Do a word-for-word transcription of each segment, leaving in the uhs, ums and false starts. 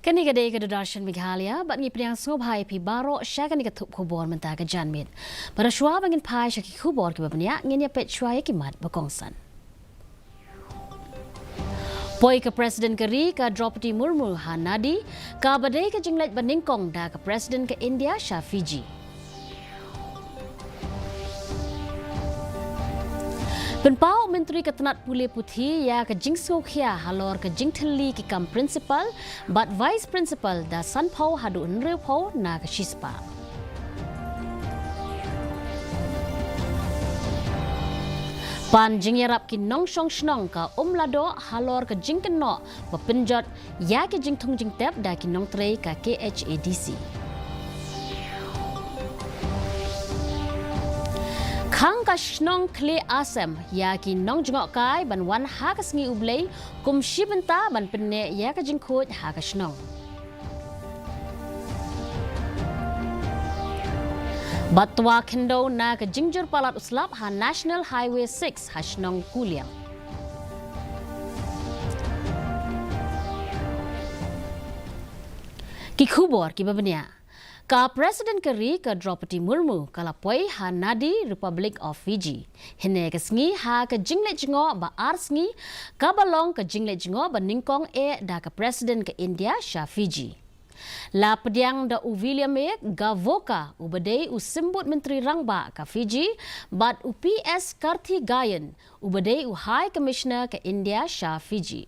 Kane ka dei ka Doordarshan Meghalaya, bad ngi pdiang sngewbha ïa phi baroh sha kane ka thup khubor mynta ka janmiet. Bad shuwa ba ngin phai sha ki khubor kiba bniah, ngin ïa peit shuwa ïa ki mat ba kongsan. Poi ka President ka ri ka Droupadi Murmu ha Nadi, kaba dei ka jingleit ba nyngkong da ka President ka India sha Fiji. Pynpaw u Myntri ka tnat pule puthi ïa ka jingsngewkhia halor ka jingthylli ki kam principal bad vice principal da sanphew haduh hynriewphew na ka shispah. Pan jingïarap ki nongshong shnong ka Umladoh halor ka jingkynnoh ba pynjot ïa ki jingthung jingtep da ki nongtrei ka K H A D C. Khang ka shnong Khleh Asem ïa ki nongjngohkai ban wan ha ka sngi U Blei kum shi bynta ban pynneh ïa ka jingkhuid ha ka shnong. Bad twa khyndew na ka jingjur palat u slap ha National Highway six ha shnong Kuliang. Ki khubor kiba bniah. Ka President ka ri ka Droupadi Murmu ka la poi ha Nadi, Republic of Fiji. Hynne ka sngi ha ka jingleit jngoh ba ar sngi, kaba long ka jingleit jngoh ba nyngkong eh da ka President ka India sha Fiji. La pdiang da u William A. Gavoka, uba dei u Symbud Myntri Rangbah ka Fiji, bad u P S Karthikeyan, uba dei u High Commissioner ka India sha Fiji.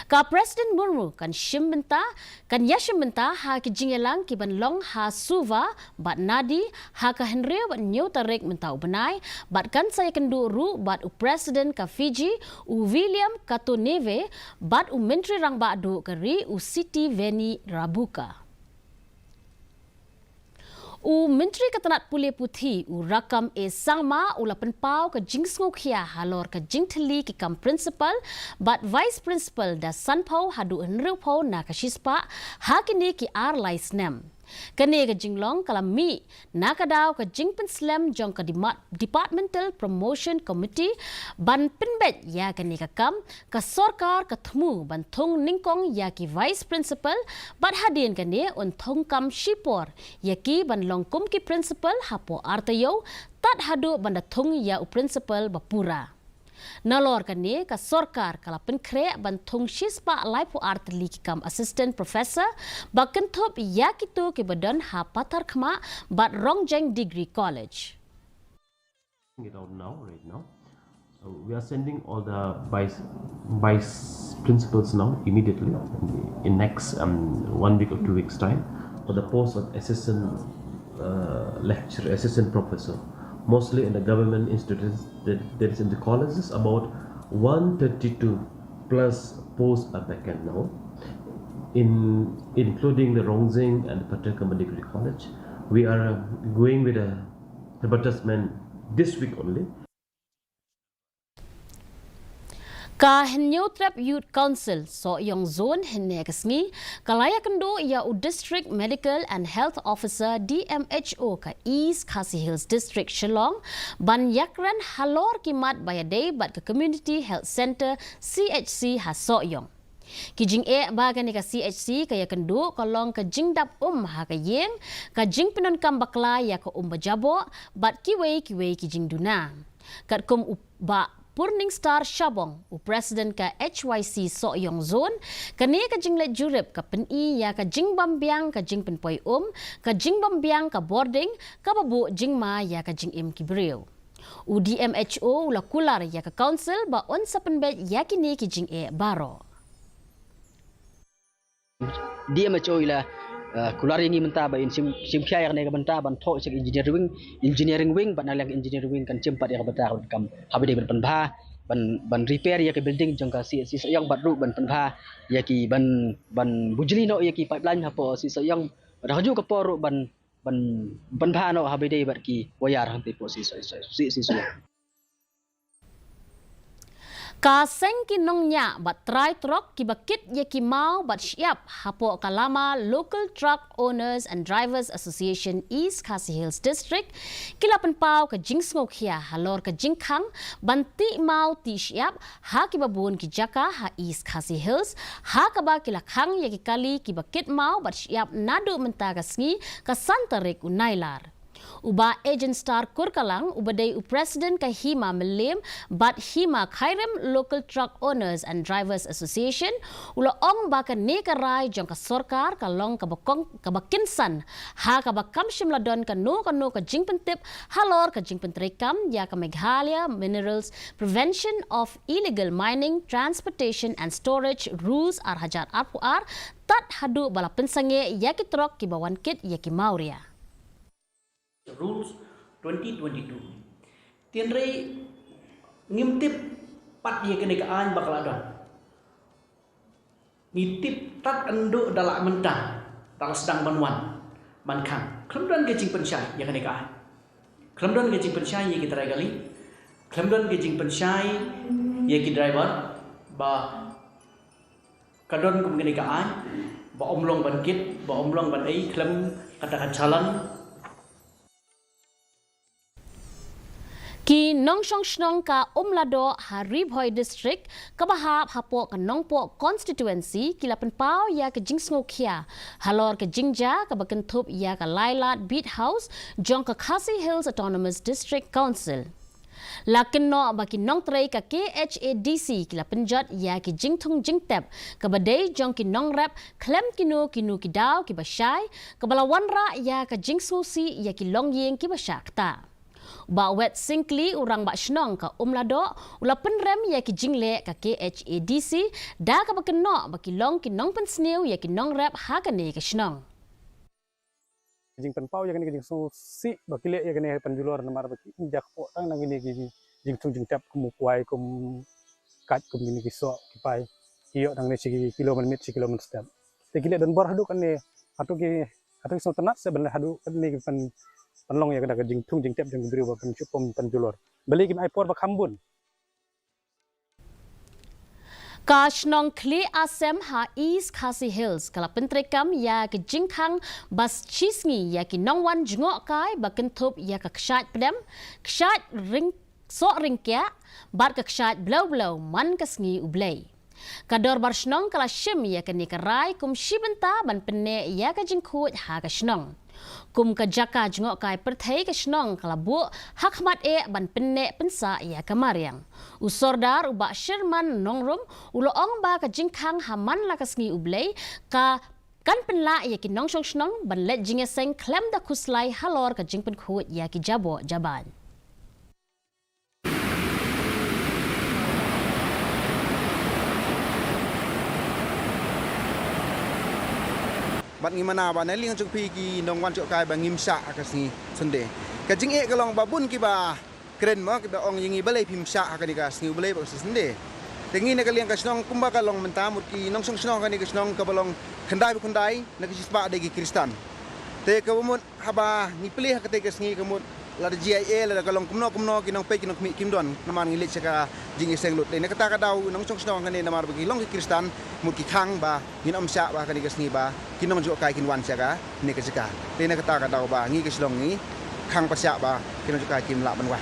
Ka President Murmu kan shim bynta, kan ïashim bynta ha ki jingïalang kiban long ha Suva bad Nadi ha ka hynriew bad hynñiew tarik mynta u bnai, bad kan sa ïakynduh ruh bad u President ka Fiji, u William Kato Neve, bad u Myntri Rangbah duh ka ri, u Sitiveni Rabuka. U Myntri ka tnat pule puthi, u Rakkam A Sangma, u la pynpaw ka jingsngewkhia halor ka jingthylli ki kam principal bad vice principal da sanphew haduh hynriewphew na ka shispah ha kine ki ar lai snem. Kane ka jinglong ka la mih na ka daw ka jingpynslem jong ka Dema-, Departmental Promotion Committee ban pynbeit ïa kane ka kam, ka sorkar ka thmu ban thung nyngkong ïa ki vice principal, bad hadien kane un thung kam shipor ïa ki ban long kum ki principal hapoh ar taïew, tad haduh ban da thung ïa u principal ba pura. Nalor kane ka sorkar ka la pynkhreh ban thung shispah laiphew ar tylli ki kam assistant professor, ba kynthup ïa kito kiba don ha Patharkhmah bad Rongjeng Degree College. It out now, right now. So we are sending all the vice, vice principals now immediately in next, um, one week or two weeks time for the post of assistant, uh, lecturer, assistant professor, mostly in the government institutions that, that is in the colleges, about one thirty-two plus posts are vacant now, in, including the Rongjeng and the Patharkhmah Degree College. We are, uh, going with a advertisement this week only. Ka Hynñiewtrep Youth Council Sohiong Zone hynne ka sngi ka la ïakynduh ïa u District Medical and Health Officer, D M H O, ka East Khasi Hills District, Shillong, ban ïakren halor ki mat ba ïadei bad ka Community Health Centre, C H C, ha Sohiong. Ki jingeh ba kane ka C H C ka ïakynduh ka long ka jingdap um ha ka ïing, ka jingpyndonkam bakla ïa ka um ba jaboh, bad kiwei kiwei ki jingduna. Katkum u Bah Purningstar Shabong, u President ka H Y C Sohiong Zone, kane ka jingleit jurip ka pyni ïa ka jingbym biang ka jingpynpoi um, ka jingbym biang ka bording, kaba buh jingma ïa ka jingim ki briew. U D M H O u la kular ïa ka Council ba un sa pynbeit ïa kine ki jingeh baroh. D M H O i la, uh, kular ïa ngi mynta ba in shim, shim khia ïa kane ka bynta ban thoh sha ka engineering wing, engineering wing, bad na liang engineering wing kan shim pat ïa ka bynta ka ban kam haba dei ban pynbha, ban, ban repair ïa ka building jong ka C H C Sohiong, bad ruh ban pynbha ïa ki ban, ban bujli noh ïa ki pipeline hapoh C H C Sohiong, bad ha kajuh ka por ruh ban, ban, ban pynbha noh haba dei bad ki wire hangtei hapoh C H C Sohiong. Ka seng ki nongñiah bad trai trok kiba kit ïa ki maw bad shyiap hapoh ka lama Local Truck Owners and Drivers Association East Khasi Hills District ki la pynpaw ka jingsngewkhia halor ka jingkhang ban tih maw tih shyiap ha kiba bun ki jaka ha East Khasi Hills, ha kaba ki la khang ïa ki kali kiba kit maw bad shyiap naduh mynta ka sngi ka san tarik u Nailar. U Bah Agent Star Kurkalang, uba dei u President ka Hima Mylliem bad Hima Khyrim Local Truck Owners and Drivers Association, u la ong ba kane ka rai jong ka sorkar ka long kaba kong, kaba kynsan, ha kaba kam shym la don kano kano ka jingpyntip halor ka jingpyntreikam ïa ka Meghalaya Minerals Prevention of Illegal Mining, Transportation and Storage Rules ar hajar arphew ar, tad haduh ba la pynsangeh ïa ki trok kiba wan kit ïa ki mawria. Rules twenty twenty-two. Hynrei ngim tip pat ïa kane ka aiñ ba ka la don. Ngi tip tad haduh da la mynta, da la sdang ban wan, ban khang. Khlem don ka jingpynshai ïa kane ka aiñ. Khlem don ka jingpynshai ïa ki trai kali. Khlem don ka jingpynshai ïa ki driver ba ka don kum kane ka aiñ ba ym long ban kit, ba ym long ban ei khlem kata ka challan. Ki nongshong shnong ka Umladoh ha Ri Bhoi District kaba hap hapoh ka Nongpoh Constituency ki la pynpaw ïa ka jingsngewkhia halor ka jingjia kaba kynthup ïa ka Lailad Beat House jong ka Khasi Hills Autonomous District Council. La kynnoh ba ki nongtrei ka K H A D C ki la pynjot ïa ki jingthung jingtep kaba dei jong ki nongrep khlem kino kino ki daw kiba shai, kaba la wanrah ïa ka jingsngewsih ïa ki longïing kiba shah ktah. U Bah Wet Syngkli, u Rangbah Shnong ka Umladoh, u la pynrem ïa ki jingleh ka K H A D C da kaba kynnoh ba ki long ki nongpynsniew ïa ki nongrep ha kane ka shnong. Jingpynpaw ïa kane ka jingsngewsih ba ki leh ïa kane ha Pynjulor namar ba ki ïa kpoh tang na kine ki jingthung jingtep kum u kwai, kum kait, kum kine ki soh ki pai, ki ïoh nangne shi kilo mynmiet, shi kilo mynstep. Te ki leh don bor haduh kane, haduh ki, haduh ki sngewtynnat se ban leh haduh kane ki pyn, pynlong ïa kane ka jingthung jingtep jong ki briew ba pynshitom Pynjulor. Balei kim ai por ba kham bun. Ka shnong Khlieh Asem ha East Khasi Hills ka la pyntreikam ïa ka jingkhang ba shisngi ïa ki nongwan jngohkai ba kynthup ïa ka kshaid pdem, kshaid ring, soh ringkiah bad ka kshaid blew blew man ka sngi U Blei. Ka dorbar shnong ka la shim ïa kane ka rai kum shi bynta ban pynneh ïa ka jingkhuid ha ka shnong. Kum ka jaka jngohkai pyrthei, ka shnong ka la buh ha khmat eh ban pynneh pynsah ïa ka mariang. U Sordar u Bah Sherman Nongrum u la ong ba ka jingkhang ha man la ka sngi U Blei ka kan pynlah ïa ki nongshong shnong ban leit jingïaseng khlem da khuslai halor ka jingpynkhuid ïa ki jaboh jabain. Bad ngi manaw ba na liang jong phi ki nongwan jngohkai ba ngim shah ha ka sngi Sunday. Ka jingeh ka long ba bun kiba kren mo, kiba ong ïa ngi balei phim shah ha kane ka sngi U Blei bad ka sngi Sunday. Te ngi na ka liang ka shnong kumba ka long mynta, mut ki nongshong shnong kane ka shnong kaba long khyndai ba khyndai na ka shispah dei ki Khristan. Te kaba mut haba ngi plie ha katei ka sngi ka mut lada G I A, lada ka long kumno kumno, ki nongpeit ki nongkhmih kim don namar ngi leit sha ka jingïaseng lut. Te na kata ka daw nongshong shnong hangne namar ba ki long ki Khristan, mut ki khang ba ngin ym shah ba kane ka sngi ba ki nongjngohkai kin wan sha kane ka jaka. Te na kata ka daw ba ngi ka shnong ngi khang pyrshah ba ki nongjngohkai kim lah ban wan.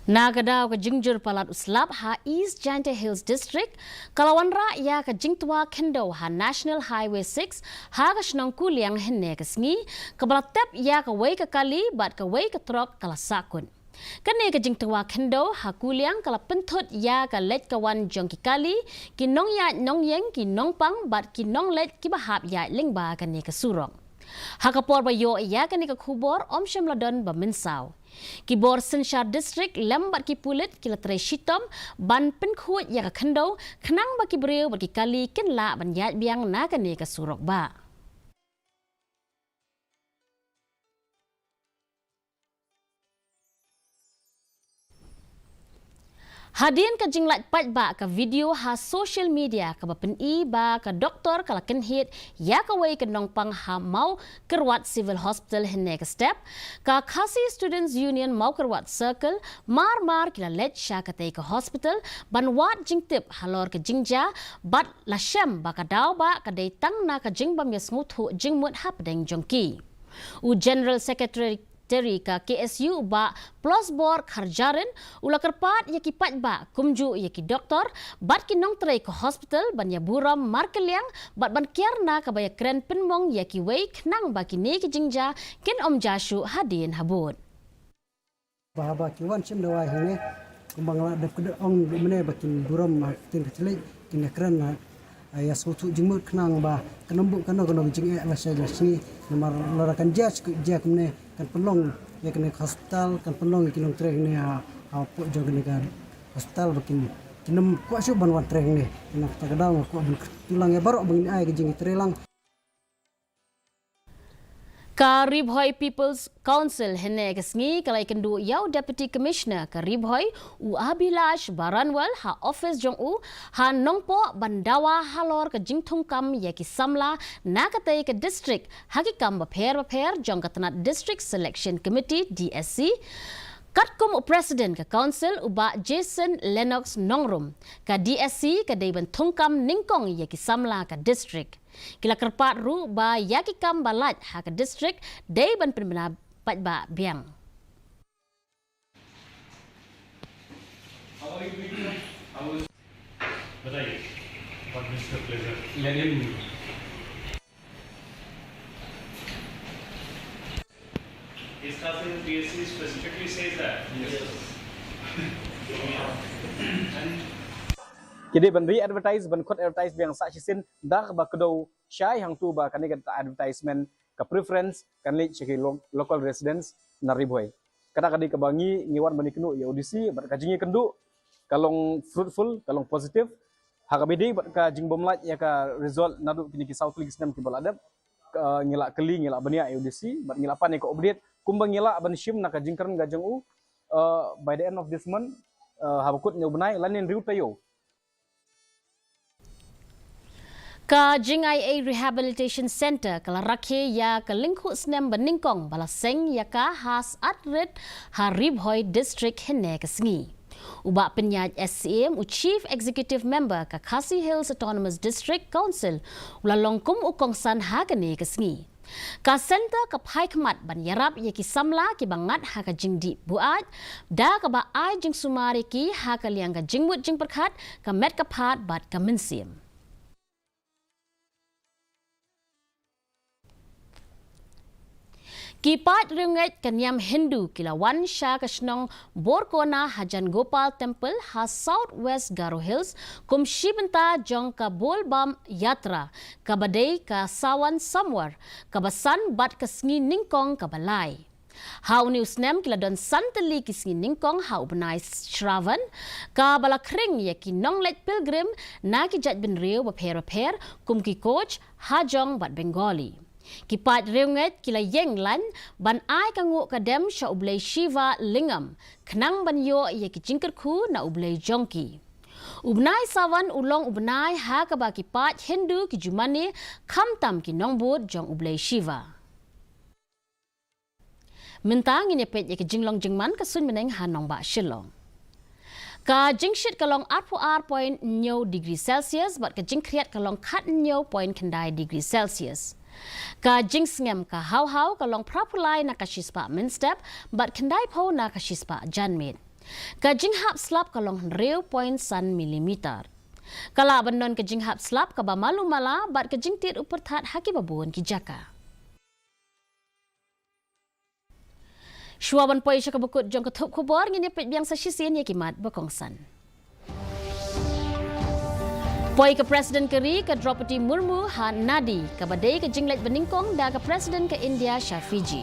Na ka daw ka jingjur palat u slap ha East Jaintia Hills District, ka la wanrah ïa ka jingtwa khyndew ha National Highway six ha ka shnong Kuliang hynne ka sngi, kaba la tep ïa kawei ka kali bad kawei ka trok ka la sahkut. Kane ka jingtwa khyndew ha Kuliang ka la pynthut ïa ka leit ka wan jong ki kali, ki nongïaid nongïeng, ki nongpang bad ki nongleit kiba hap ïaid lyngba kane ka surok. Ha ka por ba ïoh ïa kane ka khubor, ym shym la don ba mynsaw. Ki bor synshar district lem bad ki pulit ki la trei shitom ban pynkhuid ïa ka khyndew khnang ba ki briew bad ki kali kin lah ban ïaid biang na kane ka surok bah. Hadien ka jinglait paidbah ka video ha social media kaba pyni ba ka doktor ka la kynhied ïa kawei ka nongpang ha Mawkyrwat Civil Hospital hynne ka step, ka Khasi Students Union Mawkyrwat Circle mar mar ki la leit sha katei ka hospital ban wad jingtip halor ka jingjia bad la shem ba ka daw ba ka dei tang na ka jingbym ïasngewthuh jingmut hapdeng jong ki. U General Secretary ka K S U u Bah Plosbor Kharjarin u la kyrpad ïa ki paidbah kumjuh ïa ki doktor bad ki nongtrei ka hospital ban ïaburom markylliang bad ban kiar na kaba ïakren pynmong ïa kiwei khnang ba kine ki jingjia kin ym jia shuh hadien habud. Ba haba ki wan shim dawai hangne, kumba nga la dep kdew ong mynne ba kin burom ha ktien ka thylliej, kin ïakren ha, ah, ïasngewthuh jingmut khnang ba kan ym buh kano kano ka jingeh lashai lashisngi, namar lada kan jia shu jia kumne kan pynlong ïa kane ka hospital, kan pynlong ïa ki nongtrei hangne ha, hapoh jong kane ka hospital ba kin, kin ym kwah shuh ban wan trei hangne. Kane kata ka daw nga kwah ban kyrkhu lang ïa baroh ba ngin ai ka jingïatreilang. Ka Ri Bhoi People's Council hynne ka sngi ka la ïakynduh ïa u Deputy Commissioner ka Ri Bhoi u Abhilash Baranwal ha office jong u ha Nongpoh ban dawa halor ka jingthungkam ïa ki samla na katei ka district ha ki kam bapher bapher jong ka tnat District Selection Committee, D S C. Katkum u President ka Council u Bah Jason Lennox Nongrum, ka D S C ka dei ban thungkam nyngkong ïa ki samla ka district. Ki la kyrpad ruh ba ïa ki kam ba lait ha ka district dei ban pynbna paidbah biang. बताइए, what is the pleasure? Lenin. Is Khasi Hills D S C specifically says that? Yes. And ki dei ban re-advertise, ban khot advertise biang sa shisien da kaba kdew shai hangtu ba kane ka advertisement ka preference kan leit sha ki lo-, local residents na Ri Bhoi. Kata ka dei kaba ngi, ngi wan ban ïakynduh ïa u D C bad ka jingïakynduh ka long fruitful, ka long positive. Ha kaba ïadei bad ka jingbymlait ïa ka result naduh kine ki saw tylli ki snem kiba la dep, ka, ngi la kylli, ngi la bniah ïa u D C bad ngi la pan ïa ka update kumba ngi lah ban shim na ka jingkren ka jong u, uh, by the end of this month, uh, haba kut ïa u bnai lane hynriew taïew. Ka Jingai Ei Rehabilitation Centre ka la rakhe ïa ka lyngkhuh snem ba nyngkong ba la seng ïa ka ha Satrit ha Ri Bhoi District hynne ka sngi. U Bah Pynïaid S C M, u Chief Executive Member ka Khasi Hills Autonomous District Council, u la long kum u kongsan ha kane ka sngi. Ka centre ka phai khmat ban ïarap ïa ki samla kiba ngat ha ka jingdih buaid, da kaba ai jingsumar ïa ki ha ka liang ka jingmut jingpyrkhat, ka met ka phad bad ka mynsiem. Ki paid riewngeit ka niam Hindu ki la wan sha ka shnong Borkona hajan Gopal Temple ha South West Garo Hills kum shi bynta jong ka Bol Bam Yatra, kaba dei ka Sawan Somwar kaba san bad ka sngi nyngkong kaba lai. Ha une u snem ki la don san tylli ki sngi nyngkong ha u bnai Shravan, kaba la khring ïa ki nongleit pilgrim na ki jaitbynriew bapher bapher kum ki Koch, Hajong bad Bengali. Ki paid riewngeit ki la ïeng lain ban ai ka nguh ka dem sha u blei Shiva Lingam, khnang ban ïoh ïa ki jingkyrkhu na u blei jong ki. U bnai Sawan u long u bnai ha kaba ki paid Hindu ki ju mane khamtam ki nongbud jong u blei Shiva. Mynta ngin ïa peit ïa ka jinglong jingman ka suiñ bneng ha nongbah Shillong. Ka jingshit ka long arphew ar point hynñiew degree Celsius bad ka jingkhriat ka long khathynñiew point khyndai degree Celsius. Ka jingsngem ka haw haw ka long phraphew lai na ka shispah mynstep bad khyndaiphew na ka shispah janmiet. Ka jinghap slap ka long hynriew point san millimeter. Ka lah ban don ka jinghap slap kaba malu mala bad ka jingtied u pyrthat ha kiba bun ki jaka. Shuwa ban poi sha kaba kut jong ka thup khubor, ngin ïa peit biang sa shisien ïa ki mat ba kongsan. Poi ka President ka ri ka Droupadi Murmu ha Nadi, kaba dei ka jingleit ba nyngkong da ka President ka India sha Fiji.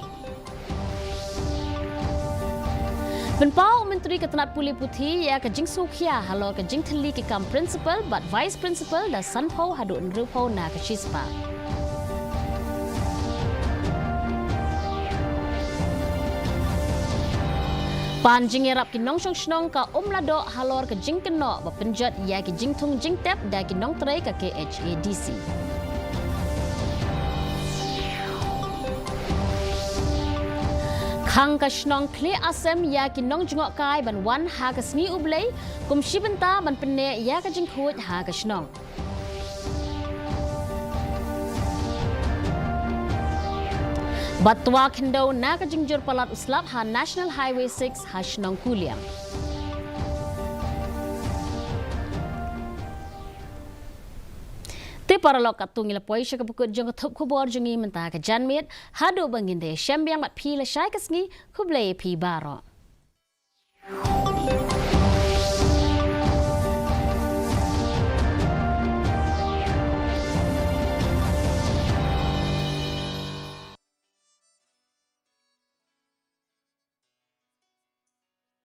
Pynpaw u Myntri ka tnat pule puthi ïa ka jingsngewkhia halor ka jingthylli ki kam Principal bad Vice Principal da sanphew haduh hynriewphew na ka shispah. Pan jingïarap ki nongshong shnong ka um la doh halor ka jingkynnoh ba pynjot ïa ki jingthung jingtep da ki nongtrei ka K H A D C. Khang ka shnong Khlieh Asem ïa ki nongjngohkai ban wan ha ka sngi U Blei kum shi bynta ban pynneh ïa ka jingkhuid ha ka shnong. Bad twa khyndew na ka jingjur palat u slap ha National Highway six ha shnong Kuliang. Te paralok, katto ngi la poi sha ka pukut jong ka thup khubor jong ngi mynta ka janmiet, haduh ba ngin da ïashem biang bad phi lashai ka sngi, khublei phi baroh.